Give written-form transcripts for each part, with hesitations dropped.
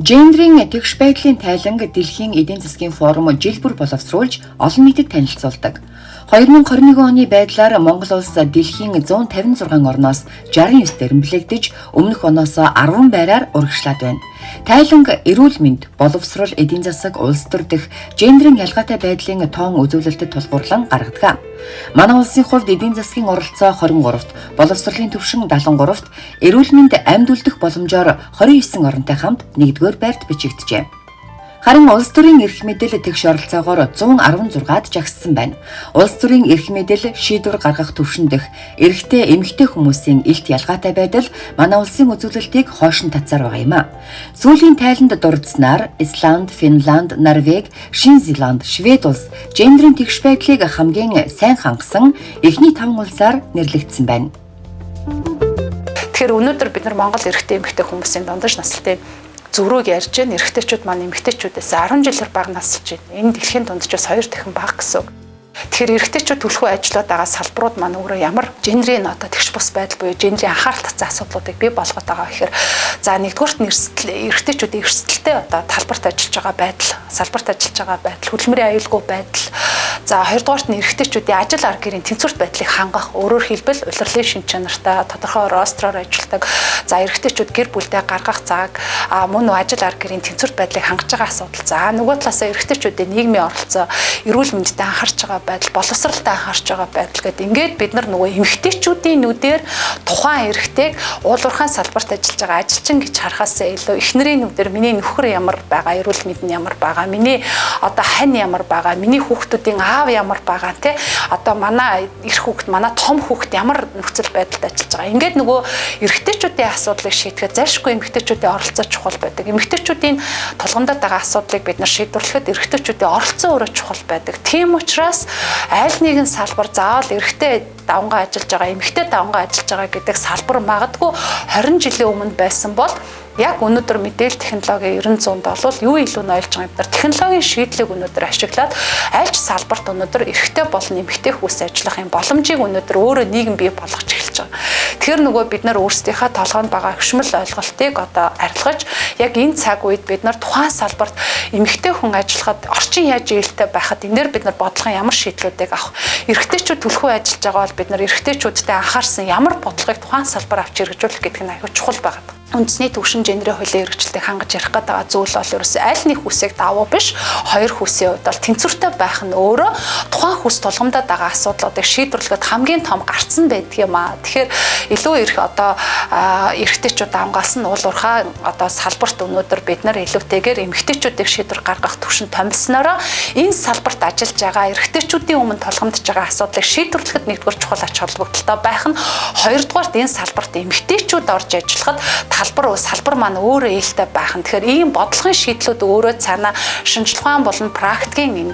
Гендрийн тэгш байдлын тайланг дэлхийн эдийн засгийн форум жил бүр боловсруулж олон нийтэд танилцуулдаг. 2021 оны байдлаар Монгол улс дэлхийн 156 орноос 69 дэрэмблэгдэж, өмнөх оноос 10 байраар урагшлаад байна. Тайланг эрүүл мэнд, боловсрол, эдийн засаг, улс төр дэх гендрийн ялгаатай байдлын тоон үзүүлэлтэд тулгуурлан гаргадаг. Манай улсын хувьд эдийн засгийн оролцоо 23-т, боловсролын түвшин 73-т, эрүүл мэнд амьд үлдэх боломжоор 29 оронтой хамт 1-р байрт бичигджээ. Харин улс төрийн эрх мэдэл тэгш оролцоогоор 116-ад жагссан байна. Улс төрийн эрх мэдэл шийдвэр гаргах түвшин дэх эрэгтэй эмэгтэй хүмүүсийн илт ялгаатай байдал манай улсын үзүүлэлтийг хойш нь татсаар байгаа юм а. Сүүлийн тайланд дурдсанаар Исланд, Финланд, Норвеги, Шинэ Зеланд, Швед улс гендрийн тэгш байдлыг хамгийн сайн хангасан эхний таван улсаар нэрлэгдсэн байна. Тэгэхээр өнөөдөр бид нар Монгол эрэгтэй эмэгтэй хүмүүсийн дундаж наслтын зөрүүг ярьж байна. Эрэгтэйчүүд маань эмэгтэйчүүдээс 10 жилээр бага насалж байна. Энэ дэлхийн дунджаас 2 дахин бага гэсэн үг. Тэгэхээр эрэгтэйчүүд түлхүү ажиллаад байгаа салбарууд маань өөрөө ямар гендрийн одоо тэгш бус байдал буюу гендрийн анхаарал татсан асуудлуудыг бий болгоод байгаа гэхээр, за, нэгдүгээрт нь эрэгтэйчүүдийн эрсдэлтэй одоо талбарт ажиллаж байгаа байдал, салбарт ажиллаж байгаа байдал, хөдөлмөрийн аюулгүй байдал. За, хоёрдугаарт нь эрэгтэйчүүдийн ажил арга гэрийн тэнцвэрт байдлыг хангах, өөрөөр хэлбэл улирлын шинж чанартай тодорхой ростроор ажилладаг. За, эрэгтэйчүүд гэр бүлдээ гаргах цаг, мөн үү ажил арга гэрийн тэнцвэрт байдлыг хангаж байгаа асуудал. За, нөгөө талаасаа эрэгтэйчүүдийн нийгмийн оролцоо, эрүүл мэндэд анхаарч байгаа байдал, боловсролтой анхаарч байгаа байдал гэдэг. Ингээд бид нар нөгөө эмэгтэйчүүдийн нүдээр тухайн эрэгтэйг уул уурхайн салбарт ажиллаж байгаа ажилчин гэж харахаасаа илүү эхнэрийн нүдээр миний нөхөр ямар байгаа, эрүүл мэнд нь ямар байгаа, миний одоо хань ямар байгаа, миний хүүхдүүдийн аав ямар байгаа, те, одоо манай эр хүүхэд, манай том хүүхэд ямар нөхцөл байдалд ажиллаж байгаа. Ингээд нөгөө эрэгтэйчүүдийн асуудлыг шийдэхэд зайлшгүй эмэгтэйчүүдийн оролцоо чухал байдаг. Эмэгтэйчүүдийн тулгамдаад байгаа асуудлыг бид нар шийдвэрлэхэд эрэгтэйчүүдийн оролцоо өөрөө чухал байдаг. Тийм учраас аль нэгэн салбар заавал эрэгтэй давангаа ажиллаж байгаа, эмэгтэй давангаа ажиллаж байгаа гэдэг салбар магадгүй 20 жилийн өмнө байсан бол яг өнөөдөр мэдээлэл технологийн 90 100-д бол юу илүү ноёлж байгаа юм бэ? Технологийн шийдлийг өнөөдөр ашиглаад аль ч салбарт өнөөдөр эрэгтэй болон эмэгтэй хүмүүс ажиллах юм боломжийг өнөөдөр өөрөө нийгэм бий болгож эхэлж байгаа. Тэгэхээр нөгөө бид нар өөрсдийнхээ толгойнд байгаа хөшмөл ойлголтыг одоо арилгаж, яг энэ цаг үед бид нар тухайн салбарт эмэгтэй хүн ажиллахад орчин яаж ээлтэй байхад энэ дээр бид нар бодлогын ямар шийдлүүдийг авах. Эрэгтэйчүүд түлхүү ажиллаж байгаа бол бид нар эрэгтэйчүүдтэй анхаарсан ямар бодлогыг тухайн салбар авч хэрэгжүүлэх гэдэг нь аягүй чухал байгаа. Үндэсний түвшин гендрийн хуулийн хэрэгжилтийг хангаж ярих гэдэг байгаа зүйл бол ерөөсөө аль нэг хүсийг давуу биш, хоёр хүсийн хувьд бол тэнцвэртэй байх нь өөрөө тухайн хүс тулгамдаад байгаа асуудлуудыг шийдвэрлэхэд хамгийн том гарц нь байдаг юм аа. Тэгэхээр илүү их одоо эрэгтэйчүүд хамгаалсан уул уурхай одоо салбарт өнөөдөр бид нар илүүтэйгээр эмэгтэйчүүдийг шийдвэр гаргах түвшинд томилсноороо энэ салбарт ажиллаж байгаа эрэгтэйчүүдийн өмнө тулгамдж байгаа асуудлыг шийдвэрлэхэд нэгдүгээр чухал ач холбогдолтой байх нь, хоёрдугаарт энэ салбарт эмэгтэйчүүд орж ажиллахад салбар маань өөрөө ээлтэй байх нь. Тэгэхээр ийм бодлогын шийдлүүд өөрөө цаанаа шинжлэх ухаан болон практикийн энэ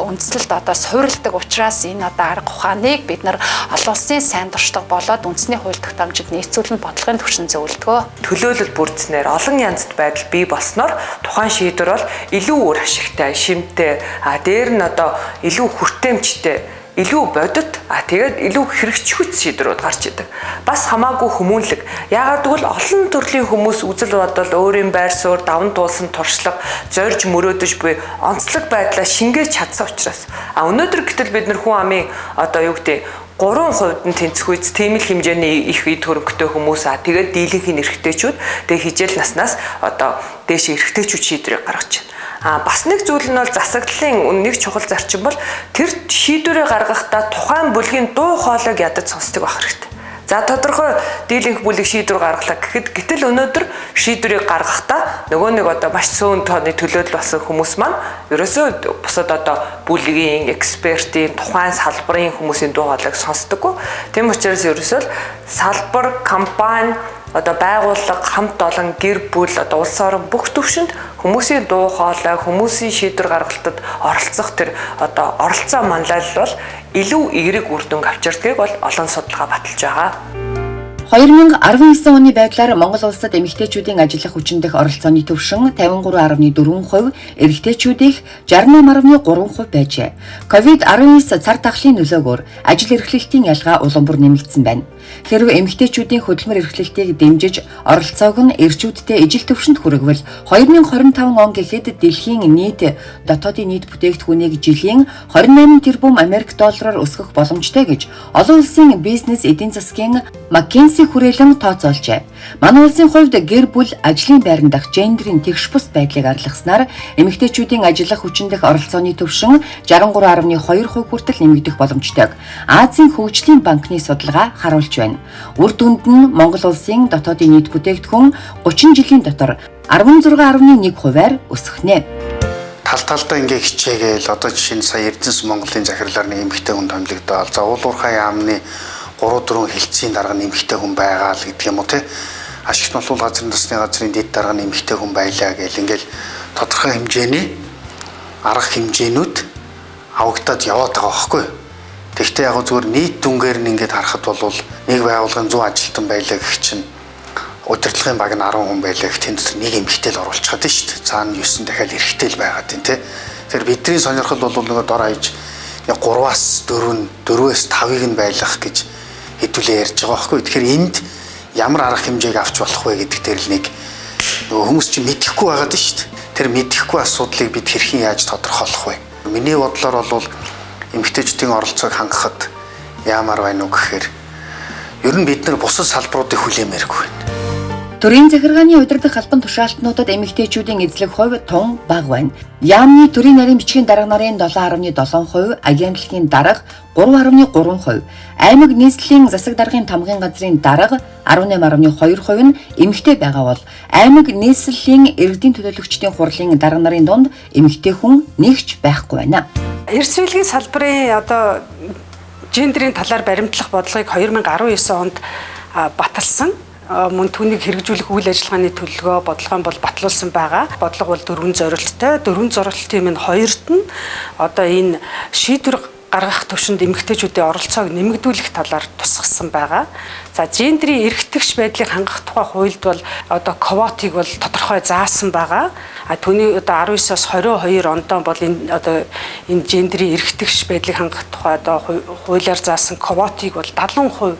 үндслэлд одоо суурилдаг учраас энэ одоо арга ухааныг бид нар олон улсын сайн туршлага болоод үндэсний хууль тогтоомжид нийцүүлэн бодлогын түвшин зөвлөдгөө. Төлөөлөл бүрдснээр олон янзд байдал бий болсноор тухайн шийдвэр бол илүү үр ашигтай, шимтэй, а дээр нь одоо илүү хүртээмжтэй, илүү бодит, а тэгээд илүү хэрэгжихүйц шийдвэрүүд гарч идэг. Бас хамаагүй хүмүүнлэг. Яагаад гэвэл олон төрлийн хүмүүс үзэл бодол, өөрийн байр суурь, даван туулсан туршлага, зорж мөрөөдөж буй онцлог байдлаа шингээж чадсан учраас. А өнөөдөр гэтэл бид нар хүн амын одоо юу гэдэг 3% нь тэнцвэрүйц, тийм л хэмжээний их эд хөрөнгөтэй хүмүүс, а тэгээд дийлэнх нь эрэгтэйчүүд, тэгээд хижээл наснаас одоо дээш эрэгтэйчүүд шийдвэрийг гаргаж байна. А бас нэг зүйл нь бол засаглалын нэг чухал зарчим бол тэр шийдвэрээ гаргахдаа тухайн бүлгийн дуу хоолойг ядаж сонсдог байх хэрэгтэй. За, тодорхой дийлэнх бүлэг шийдвэр гаргалаа гэхэд гэтэл өнөөдөр шийдвэрийг гаргахдаа нөгөө нэг одоо маш цөөн тооны төлөөлөл болсон хүмүүс маань ерөөсөө бусад одоо бүлгийн экспертийн, тухайн салбарын хүмүүсийн дуу хоолойг сонсдоггүй. Тийм учраас ерөөсөө л салбар, компани, одоо байгууллага, хамт олон, гэр бүл, одоо улс орон бүх төвшөнд хүмүүсийн дуу хоолой, хүмүүсийн шийдвэр гаргалтад оролцох тэр одоо оролцоо манлайлал бол илүү эерэг үр дүнг авчирдгийг бол олон судалгаа баталж байгаа. 2019 оны байдлаар Монгол улсад эмэгтэйчүүдийн ажиллах хүчин дэх оролцооны түвшин 53.4%, эрэгтэйчүүдийнх 68.3% байжээ. COVID-19 цар тахлын нөлөөгөөр ажил эрхлэлтийн ялгаа улам бүр нэмэгдсэн байна. Хэрв эмэгтэйчүүдийн хөдөлмөр эрхлэлтийг дэмжиж оролцоог нь эрчүүдтэй ижил түвшинд хүргэвэл 2025 он гэхэд дэлхийн нийт дотоодын нийт бүтээгдэхүүнийг жилийн 28 тэрбум Америк доллараар өсгөх боломжтой гэж олон улсын бизнес эдийн засгийн McKinsey хүрээлэн тооцоолжээ. Манай улсын хувьд гэр бүл ажлын байран дах гендерийн тэгш бус байдлыг арилгаснаар эмэгтэйчүүдийн ажиллах хүчин дэх оролцооны түвшин 63.2% хүртэл нэмэгдэх боломжтой. Азийн хөгжлийн банкны судалгаа харуулж байна. Үр дүнд нь Монгол улсын дотоодын нийт бүтээгдэхүүн 30 жилийн дотор 16.1%-аар өсөх нэ. Тал талдаа ингээ хичээгээл одоо жишээ нь сая Эрдэнэс Монголын захирлаар нэг эмэгтэй хүн томилогдоол. За уул уурхай яамны 3-4 хэлтсийн дарга нь эмэгтэй хүн байгаа л гэдэг юм уу те. Ашигт нулуул газрын засны газрын дэд дарга нь эмэгтэй хүн байлаа гэл ингээл тодорхой хэмжээний арга хэмжээнүүд авагдаад яваад байгаа байхгүй. Тэгэхдээ яг зүгээр нийт дүнгээр нь ингээд харахад бол нэг байгууллагын 100 ажилтан байлаа гэх чинь удирдлагын баг нь 10 хүн байлаа гэх тэнд дотор нэг эмэгтэй л оруулчихад нь шүү дээ. Цаана 9 дахиад эрэгтэй л байгаад байна те. Тэгэхээр бидний сонирхол бол нөгөө дор хаяж 3-аас 4, 4-өөс 5-ыг нь байлгах гэж хэдүүлээ ярьж байгаа байхгүй. Тэгэхээр энд ямар арга хэмжээг авч болох вэ гэдэг дээр л нэг нөгөө хүмүүс чинь мэдэхгүй байгаад нь шүү дээ. Тэр мэдэхгүй асуудлыг бид хэрхэн яаж тодорхойлох вэ? Миний бодлоор бол эмэгтэйчүүдийн оролцоог хангахад яамаар байна уу гэхээр ер нь бид нар бусад салбаруудыг хүлээмээргүй байна. Төрийн захиргааны удирдах албан тушаалтнуудад эмэгтэйчүүдийн эзлэх хувь тун бага байна. Яамны төрийн нарийн бичгийн дарга нарын 7.7%, агентлагийн дарга 3.3%, аймаг нийслэлийн засаг даргын тамгын газрын дарга 18.2% нь эмэгтэй байгаа бол аймаг нийслэлийн иргэдийн төлөөлөгчдийн хурлын дарга нарын дунд эмэгтэй хүн нэгч байхгүй байна. Эрс үйлгийн салбарын одоо гендерийн талаар баримтлах бодлогыг 2019 онд баталсан. Мөн түүнийг хэрэгжүүлэх үйл ажиллагааны төлөвлөгөө бодлогоо бол батлуулсан байгаа. Бодлого бол 4 зорилттой. 4 зорилтын минь хоёрт нь одоо энэ шийдвэр гаргах төвшөнд эмэгтэйчүүдийн оролцоог нэмэгдүүлэх талаар тусгасан байгаа. За гендерийн эрхтгч байдлыг хангах тухай хуульд бол одоо квотыг бол тодорхой заасан байгаа. А түүний одоо 19-оос 22 ондоо бол энэ одоо энэ гендерийн эрхтгч байдлыг хангах тухай одоо хуулиар заасан квотыг бол 70%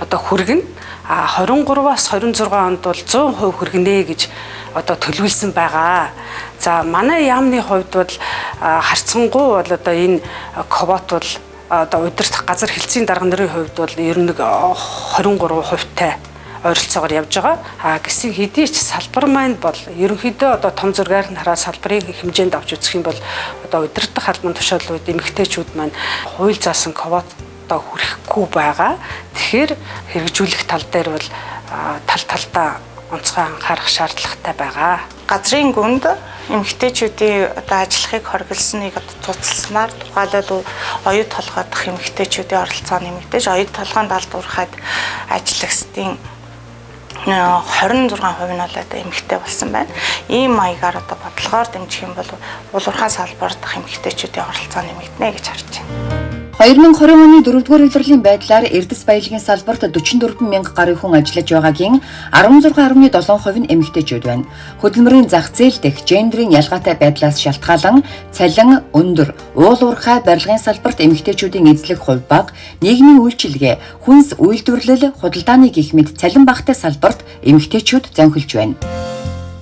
одоо хүргэнэ. А 23-аас 26 онд бол 100% хүргэнэ гэж одоо төлөвлөсөн байгаа. За манай яамны хувьд бол харьцангуй бол одоо энэ квот бол одоо удирдах газар хэлтсийн дарга нарын хувьд бол ер нь 23%-тай ойролцоогоор явж байгаа. А гэсэн хэдий ч салбар маань бол ерөнхийдөө одоо том зургаар нь хараад салбарын хэмжээнд авч үзэх юм бол одоо удирдах албан тушаалууд эмэгтэйчүүд маань хууль заасан квот одоо хүрэхгүй байгаа. Тэгэхээр хэрэгжүүлэх тал дээр бол тал талдаа онцгой анхаарах шаардлагатай байгаа. Газрын гүнд эмэгтэйчүүдийн одоо ажиллахыг хоригдсоныг одоо цуцалснаар тухайлбал оюут толгой дах эмэгтэйчүүдийн оролцоо нэмэгдэж, оюут толгойн далдуурхайд ажиллагсдын 26% нь бол одоо эмэгтэй болсон байна. Ийм маягаар одоо бодлогоор дэмжих юм бол улуурхай салбар дах эмэгтэйчүүдийн оролцоо нэмэгдэнэ гэж харж байна. 2020 оны 4-р улирлын байдлаар Эрдэс баялагын салбарт 44 мянга гаруй хүн ажиллаж байгаагийн 16.7% нь эмэгтэйчүүд байна. Хөдөлмөрийн зах зээл дэх гендерийн ялгаатай байдлаас шалтгаалan цалин өндөр, уул уурхай барилгын салбарт эмэгтэйчүүдийн эзлэх хувь бага, нийгмийн үйлчилгээ, хүнс үйлдвэрлэл, худалдааны гэх мэт цалин багатай салбарт эмэгтэйчүүд зонхилж байна.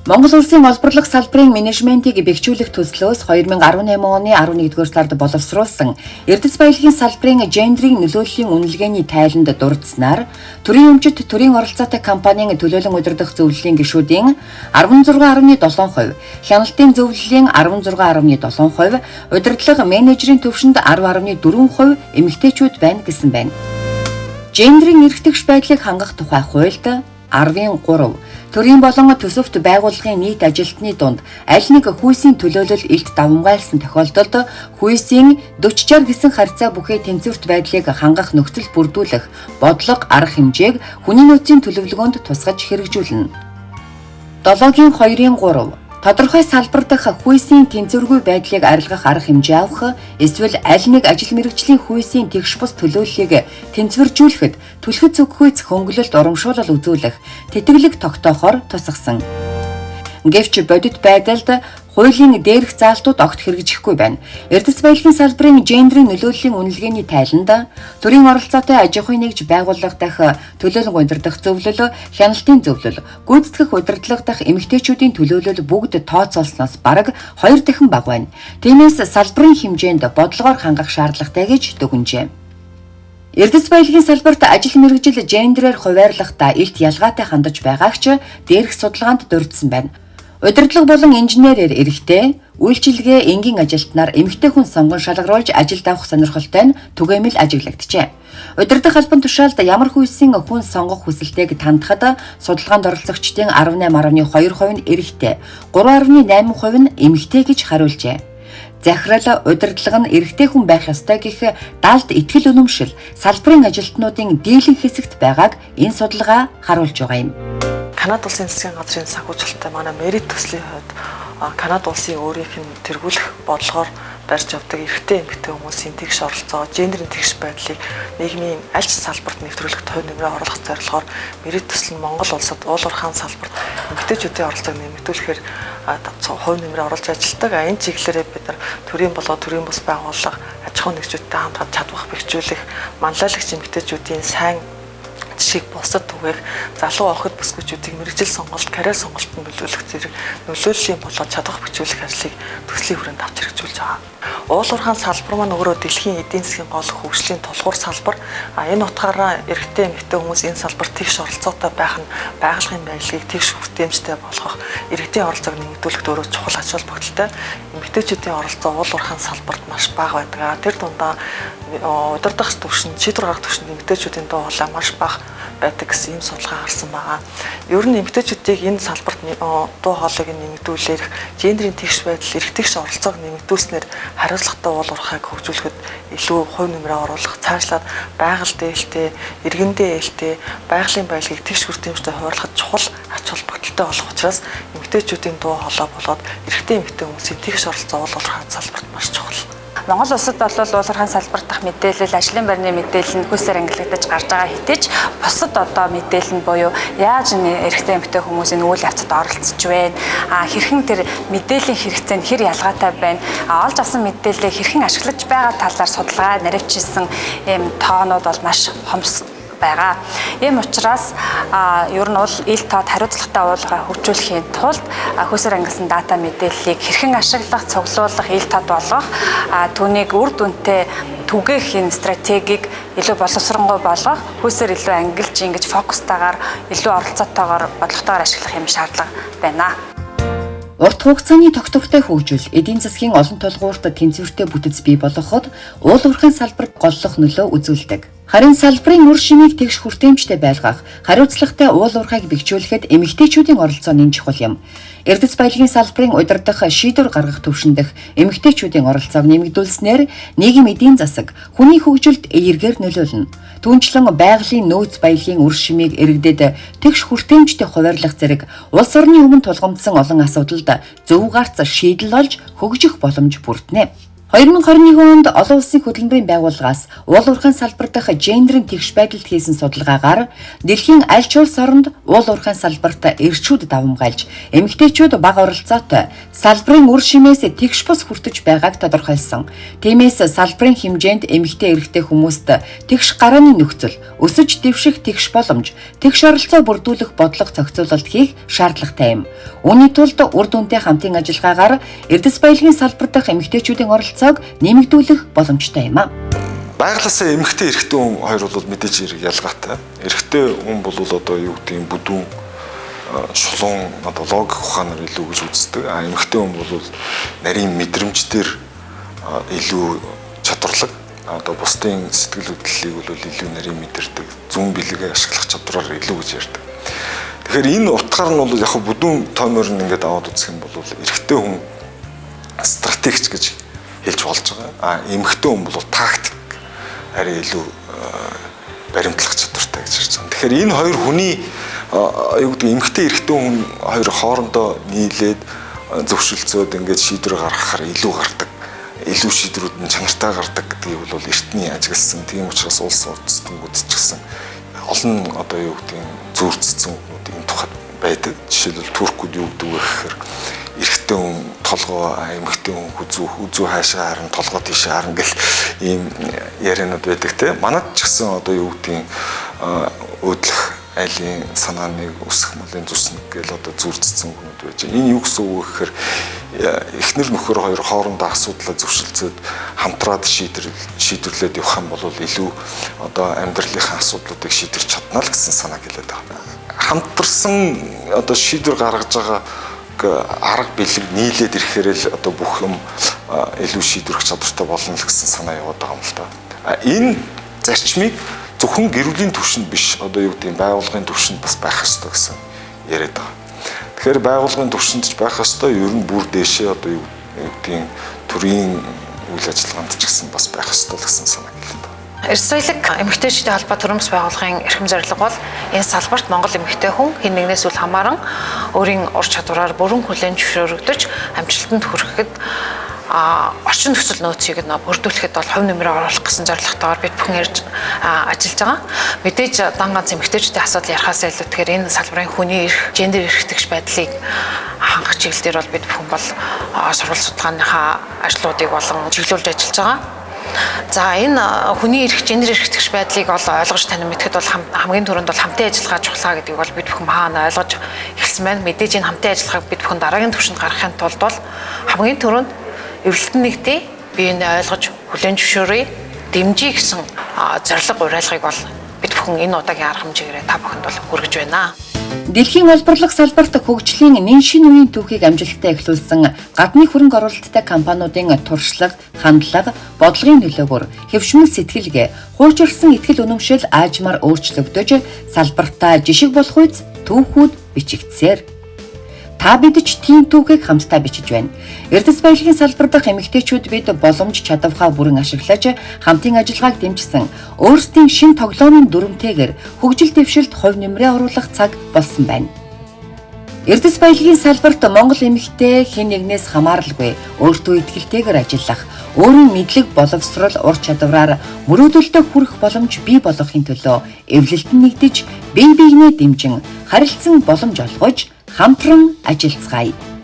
Монгол улсын олборлох салбарын менежментийг бэхжүүлэх төслөөс 2018 оны 11-р сард боловсруулсан Эрдэс баялагын салбарын гендерийн нөлөөллийн үнэлгээний тайланд дурдсанаар төрийн өмчит төрийн оролцоотой компанийн төлөөлөн удирдах зөвлөлийн гишүүдийн 16.7%, хяналтын зөвлөлийн 16.7%, удирдлага менежерийн түвшинд 10.4% эмэгтэйчүүд байна гэсэн байна. Гендерийн эрхтгч байдлыг хангах тухай хуульд 10-ын 3 төрийн болон төсөвт байгууллагын нийт ажилтны дунд аль нэг хүйсийн төлөөлөл илт давамгайлсан тохиолдолд хүйсийн 40-60 гэсэн харьцаа бүхий тэнцвэрт байдлыг хангах нөхцөл бүрдүүлэх бодлого арга хэмжээг хүний нөөцийн төлөвлөгөөнд тусгаж хэрэгжүүлнэ. 7-гийн 2-ын 3 Тодорхой салбар дахь хүйсийн тэнцвэргүй байдлыг арилгах арга хэмжээ авах эсвэл аль нэг ажил мэргэжлийн хүйсийн тэгш бус төлөөллийг тэнцвэржүүлэхэд түлхэц өгөхүйц хөнгөлөлт урамшуулал үзүүлэх тэтгэлэг тогтоохоор тусгасан. Гэвч бодит байдалд хуулийн дээрх заалтууд огт хэрэгжихгүй байна. Эрдэс баялагын салбарын гендрийн нөлөөллийн үнэлгээний тайланд төрийн оролцоотой аж ахуйн нэгж байгууллага дахь төлөөлөн удирдах зөвлөл, хяналтын зөвлөл, гүйцэтгэх удирдлага дахь эмэгтэйчүүдийн төлөөлөл бүгд тооцоолсноос бараг 2 дахин бага байна. Тиймээс салбарын хэмжээнд бодлогоор хангах шаардлагатай гэж дүгнжээ. Эрдэс баялагын салбарт ажил мэргэжил гендрээр хуваарлахдаа илт ялгаатай хандаж байгааг ч дээрх судалгаанд дурдсан байна. Удирдлага болон инженерээр эрэгтэй, үйлчилгээ энгийн ажилтнаар эмэгтэй хүн сонгон шалгаруулж ажилд авах сонирхолтой нь түгээмэл ажиглагджээ. Удирдах албан тушаалд ямар хүйсийн хүн сонгох хүсэлтэйг тандахад судалгаанд оролцогчдын 18.2% нь эрэгтэй, 3.8% нь эмэгтэй гэж хариулжээ. Захирал удирдлага нь эрэгтэй хүн байх ёстой гэх далд итгэл үнэмшил салбарын ажилтнуудын дийлэнх хэсэгт байгааг энэ судалгаа харуулж байгаа юм. Канада улсын засгийн газрын санхүүжилттэй манай Мерит төслийн хувьд Канада улсын өөрийнх нь тэргүүлэх бодлогоор барьж явдаг эрэгтэй эмэгтэй хүмүүсийн тэгш оролцоо, гендрийн тэгш байдлыг нийгмийн аль ч салбарт нэвтрүүлэхэд хувь нэмрээ оруулах зорилгоор Мерит төсөл нь Монгол улсад уул уурхайн салбарт эмэгтэйчүүдийн оролцоог нэмэгдүүлэхээр хувь нэмрээ оруулж ажилладаг. Энэ чиглэлээрээ бид нар төрийн болоо төрийн бус байгууллага, аж ахуйн нэгжүүдтэй хамт чадвах бэхжүүлэх, манлайлагч эмэгтэйчүүдийн сайн жишээг бусдад түгээх, залуу охид бүсгүйчүүдийг мэргэжил сонголт, карьер сонголтод нөлөөлөх зэрэг нөлөөллийн болоод чадвах бэхжүүлэх ажлыг төслийн хүрээнд авч хэрэгжүүлж байгаа. Уул уурхайн салбар маань өөрөө дэлхийн эдийн засгийн гол хөгжлийн тулгуур салбар. Энэ утгаараа эрэгтэй эмэгтэй хүмүүс энэ салбарт тэгш оролцоотой байх нь байгалийн байдлыг тэгш хүртээмжтэй болгох, иргэдийн оролцоог нэмэгдүүлэхэд өөрөө чухал ач холбогдолтой. Эмэгтэйчүүдийн оролцоо уул уурхайн салбарт маш бага байдаг. Тэр дундаа удирдах түвшинд, шийдвэр гаргах түвшинд эмэгтэйчүүдийн дуу хоолой маш бага байдаг гэсэн ийм судалгаа гарсан байгаа. Ер нь эмэгтэйчүүдийг энэ салбарт дуу хоолойг нэмэгдүүлэх, гендрийн тэгш байдал, эрх тэгш оролцоог нэмэгдүүлснээр хариуцлагатай уул уурхайг хөгжүүлэхэд илүү хувь нэмрээ оруулах, цаашлаад байгаль дээлтэй, иргэндээ ээлтэй, байгалийн баялагийг тэгш хүртээмжтэй хуваарлахад чухал ач холбогдолтой болох учраас эмэгтэйчүүдийн дуу хоолой болоод эрэгтэй эмэгтэй хүмүүсийн тэгш оролцоо уул уурхайн салбарт маш чухал. Монгол улсад бол уул уурхайн салбар дахь мэдээлэл, ажлын байрны мэдээлэл нь хүйсээр ангилагдаж гарч байгаа хэдий ч бусад одоо мэдээлэл нь буюу яаж эрэгтэй эмэгтэй хүмүүс энэ үйл явцад оролцож байна, хэрхэн тэр мэдээллийн хэрэгцээ нь хэр ялгаатай байна, олж авсан мэдээллийг хэрхэн ашиглаж байгаа талаар судалгаа наривчилсан ийм тоонууд бол маш хомс байгаа. Ийм учраас ер нь бол ил тод хариуцлагатай уулгаа хөгжүүлэхийн тулд хүйсээр ангилсан дата мэдээллийг хэрхэн ашиглах, цуглуулах, ил тод болгох, түүнийг үр дүнтэй түгээх энэ стратегийг илүү боловсронгуй болгох, хүйсээр илүү ангилж ингэж фокустайгаар илүү оролцоотойгоор бодлоготойгоор ашиглах юм шаардлага байна. Урт хугацааны тогтвортой хөгжил эдийн засгийн олон тулгуурт тэнцвэртэй бүтэц бий болгоход уул уурхайн салбарт голлох нөлөө үзүүлдэг. Харин салбарын үр шимийг тэгш хүртээмжтэй байлгах, хариуцлагатай уул уурхайг бэхжүүлэхэд эмэгтэйчүүдийн оролцоо нэн чухал юм. Эрдэс баялагын салбарын удирдах шийдвэр гаргах түвшин дэх эмэгтэйчүүдийн оролцоог нэмэгдүүлснээр нийгэм эдийн засаг, хүний хөгжилд эергээр нөлөөлнө. Түүнчлэн байгалийн нөөц баялагын үр шимийг иргэдэд тэгш хүртээмжтэй хуваарлах зэрэг улс орны өмнө тулгамдсан олон асуудалд зөв гарц шийдэл олж хөгжих боломж бүрднэ. 2021 онд олон улсын хөдөлмөрийн байгууллагаас уул уурхайн салбар дахь гендрийн тэгш байдалд хийсэн судалгаагаар дэлхийн аль ч улс оронд уул уурхайн салбарт эрчүүд давамгайлж, эмэгтэйчүүд бага оролцоотой салбарын үр шимээс тэгш бус хүртэж байгааг тодорхойлсон. Тиймээс салбарын хэмжээнд эмэгтэй эрэгтэй хүмүүст тэгш гарааны нөхцөл, өсөж дэвших тэгш боломж, тэгш оролцоо бүрдүүлэх бодлого зохицуулалт хийх шаардлагатай юм. Үүний тулд үр дүнтэй хамтын ажиллагаагаар эрдэс баялагын салбар дахь эмэгтэйчүүдийн оролцоог нэмэгдүүлэх боломжтой юм а. Байгалиасаа эмэгтэй эрэгтэй хүн хоёр бол мэдээж хэрэг ялгаатай. Эрэгтэй хүн бол одоо юу гэдэг юм бүдүүн шулуун одоо логик ухаанаар илүү гэж үздэг. А эмэгтэй хүн бол нарийн мэдрэмж дээр илүү чадварлаг. Одоо бусдын сэтгэл хөдлөлийг бол илүү нарийн мэдэрдэг. Зүүн бэлгээ ашиглах чадвараар илүү гэж ярьдаг. Тэгэхээр энэ утгаар нь бол яг бүдүүн тоймоор нь ингээд аваад үзэх юм бол эрэгтэй хүн стратегч гэж хэлж болж байгаа. А эмэгтэй хүн бол тактик арай илүү баримтлах чадвартай гэж ярьж байгаа. Тэгэхээр энэ хоёр хүний юу гэдэг эмэгтэй эрэгтэй хүн хоёр хоорондоо нийлээд зөвшөлдсөд ингээд шийдвэр гаргахаар илүү гардаг. Илүү шийдвэрүүд нь чанартай гардаг гэдгийг бол эртний ажигласан. Тийм учраас улс үндэстнүүд ч гэсэн олон одоо юу гэдгийг зүйрцсэн үгнүүд энэ тухайд байдаг. Жишээлбэл туркууд юу гэдэг вэ гэхээр эрэгтэй хүн толгой, эмэгтэй хүн хүзүү, хүзүү хаашаа харна, толгой тийшээ харна гэл ийм яриануд байдаг те. Манад ч гэсэн одоо юу гэдгийг өөдлөх айлын санааныг өсөх малын зүснэг гэл одоо зүйрцсэн үгнүүд байж байгаа. Энэ юу гэсэн үг вэ гэхээр эхнэр нөхөр хоёр хоорондоо асуудлаа зөвшөлдсөд хамтраад шийдвэрлээд явах юм бол илүү одоо амьдралынхаа асуудлуудыг шийдвэрч чадна л гэсэн санааг хэлээд байгаа. Хамтарсан одоо шийдвэр гаргаж байгаа арга бэлэг нийлээд ирэхээр л одоо бүх юм илүү шийдвэрлэх чадвартай болно л гэсэн санаа яваад байгаа юм л та. Энэ зарчмыг зөвхөн гэр бүлийн түвшинд биш, одоо юу гэдэг нь байгууллагын түвшинд бас байх ёстой гэсэн яриад байгаа. Тэгэхээр байгууллагын түвшинд ч байх ёстой, ер нь бүр дээшээ одоо юу гэдгийг төрийн үйл ажиллагаанд ч гэсэн бас байх ёстой л гэсэн санааг хэлээд байгаа. Эрдэс баялаг эмэгтэйчүүдийн холбоо төрийн бас байгууллагын эрхэм зорилго бол энэ салбарт Монгол эмэгтэй хүн хэн нэгнээс үл хамааран өөрийн ур чадвараар бүрэн хүлээн зөвшөөрөгдөж амжилтанд хүрэхэд орчин нөхцөл нөөцийг нь бүрдүүлэхэд бол хувь нэмрээ оруулах гэсэн зорилготойгоор бид бүхэн ярьж ажиллаж байгаа. Мэдээж дан ганц эмэгтэйчүүдийн асуудал ярихаас илүүтэйгээр энэ салбарын хүний эрх, гендер эрхтгч байдлыг хангах чиглэл дээр бол бид бүхэн бол сурвалж судалгааныхаа ажлуудыг болон чиглүүлж ажиллаж байгаа. За энэ хүний эрх, гендер эрхтгч байдлыг бол ойлгож танин мэдэхэд бол хамгийн түрүүнд бол хамтын ажиллагаа чухлаа гэдгийг бол бид бүхэн хаана ойлгож эхэлсэн байна. Мэдээж энэ хамтын ажиллагааг бид бүхэн дараагийн түвшинд гаргахын тулд бол хамгийн түрүүнд эвлэлтэн нэгтээ биенээ ойлгож хүлээн зөвшөөрье, дэмжиж гэсэн зорилго уриалгыг бол бид бүхэн энэ удаагийн арга хэмжээгээрээ та бүхэнд бол хүргэж байна. Дэлхийн улбарлах салбарт хөгжлийн нэн шинэ үеийн түүхийг амжилттай эхлүүлсэн гадны хөрөнгө оруулалттай компаниудын туршлага, хандлага, бодлогын нөлөөгөөр хэвшмэл сэтгэлгээ, хуучирсан итгэл үнэмшил аажмаар өөрчлөгдөж салбартаа жишг болох үз түүхүүд бичигдсээр. Та бид ч тийм түүхийг хамтдаа бичиж байна. Эрдэс баялагын салбар дахь эмэгтэйчүүд бид боломж чадвараа бүрэн ашиглаж хамтын ажиллагааг дэмжсэн өөрсдийн шин тоглоомын дүрмтэйгээр хөгжил дэвшилд хувь нэмрээ оруулах цаг болсон байна. Эрдэс баялагын салбарт Монгол эмэгтэй хэн нэгнээс хамааралгүй өөртөө итгэлтэйгээр ажиллах, өөрийн мэдлэг боловсрол ур чадвараар мөрөөдөлтөд хүрэх боломж бий болгохын төлөө эвлэлтэн нэгдэж, бие биенээ дэмжин, харилцан боломж олгож хамтран ажиллацгаая.